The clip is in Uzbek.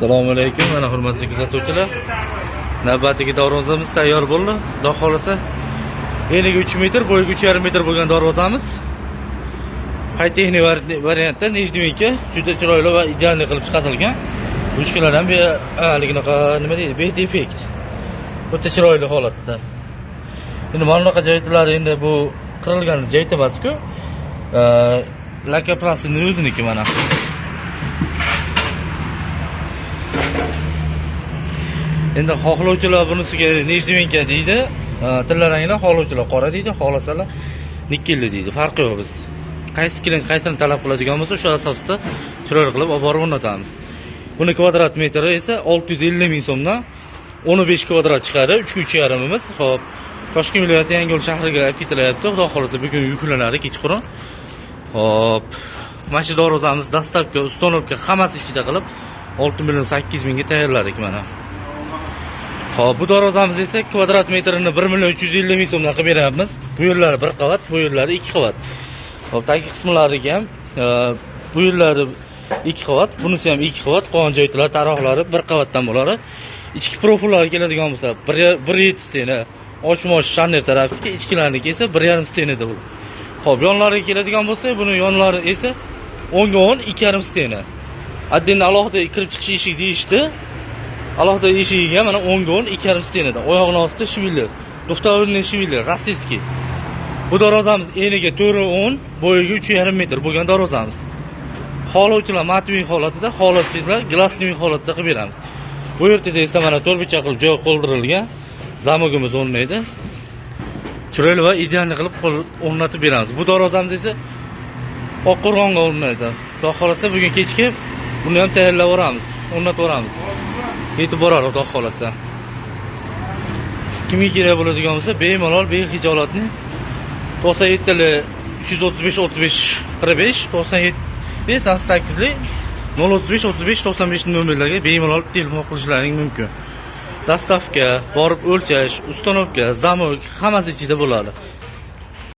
Assalomu alaykum, mana hurmatli kuzatuvchilar. Navbatdagi darvozamiz tayyor bo'ldi. Xudo xolasa eniga 3 metr, bo'yiga 3,5 metr bo'lgan darvozamiz. High-texnik variantda Nijniy juda chiroyli va idealniy qilib chiqarilgan. Ruchkalar ham haliginaqa nima deydi, bedefekt. O'ta chiroyli holatda. Endi mana bunaqa joylar endi bu qirilgan joy emas-ku. Lakoplastning o'ziniki mana. Endi xohlovchilar bunisiga Nijniy deydi, tilla rangli, xohlovchilar qora deydi, xohlasalar nikkelli deydi. Farqi yo'q biz. Qaysi klient qaysini talab qiladigan bo'lsa, o'sha asosda chiroyli qilib olib borib o'rnatamiz. Buni kvadrat metri esa 650 ming so'mdan 15 kvadrat chiqadi, 3 ga 3,5imiz. Xo'p, Toshkent viloyati Yangiyo'l shahriga olib ketilyapti. Xudo xolasa bugun yuklanadi kechqurun. Xo'p, mana shu darvozamiz dastavka, ustonovka hammasi ichida qilib 6 million 8 mingga tayyorladik mana. Xo'p, bu darvozamiz esa kvadrat metrini 1 million 350 ming so'mdan qilib beryapmiz. Bu yerlari 1 qavat, bu yerlari 2 qavat. Xo'p, tagi qismlariga ham bu yerlari 2 qavat, bunisi ham 2 qavat, qolgan joylar taroqlari 1 qavatdan bo'ladi. Ichki profillari keladigan bo'lsa 1.7 stena, ochmosh sharnir tarafniki, ichkilarniki esa 1.5 stenada bo'ladi. Xo'p, yonlariga keladigan bo'lsa, buni yonlari esa 10 ga 10, 2.5 stena. Addenni alohida kirib chiqish eshigi deyishdi. Alohida eshigiga mana 10 ga 10, 2.5 stenada. Oyog'ini ostida shviller, duxtavirning shviller, rossiyskiy. Bu darvozamiz eniga 4.10, bo'yiga 3.5 metr bo'lgan darvozamiz. Xohlovchilar matviy holatida, xohlasangizlar glasniy holatda qilib beramiz. Bu yerda esa mana to'rtburchak qilib joy qoldirilgan, zamogimiz o'rnaydi. Chiroyli va idealni qilib o'rnatib beramiz. Bu darvozamiz esa Oqqo'rg'onga o'rnaydi. Xudo xolasa bugun kechki buni ham tayyorlab yuboramiz, o'rnatib yuboramiz. Yetib boradi Xudo xolasa. Kimga kerak bo'ladigan bo'lsa, bemalol, behijolatni 97 335 35 45, 97 88 035 35 95 nomerlarga bemalol telefon qilishlaring mumkin. Dastavka, borib o'lchash, ustonovka, zamok hammasi ichida bo'ladi.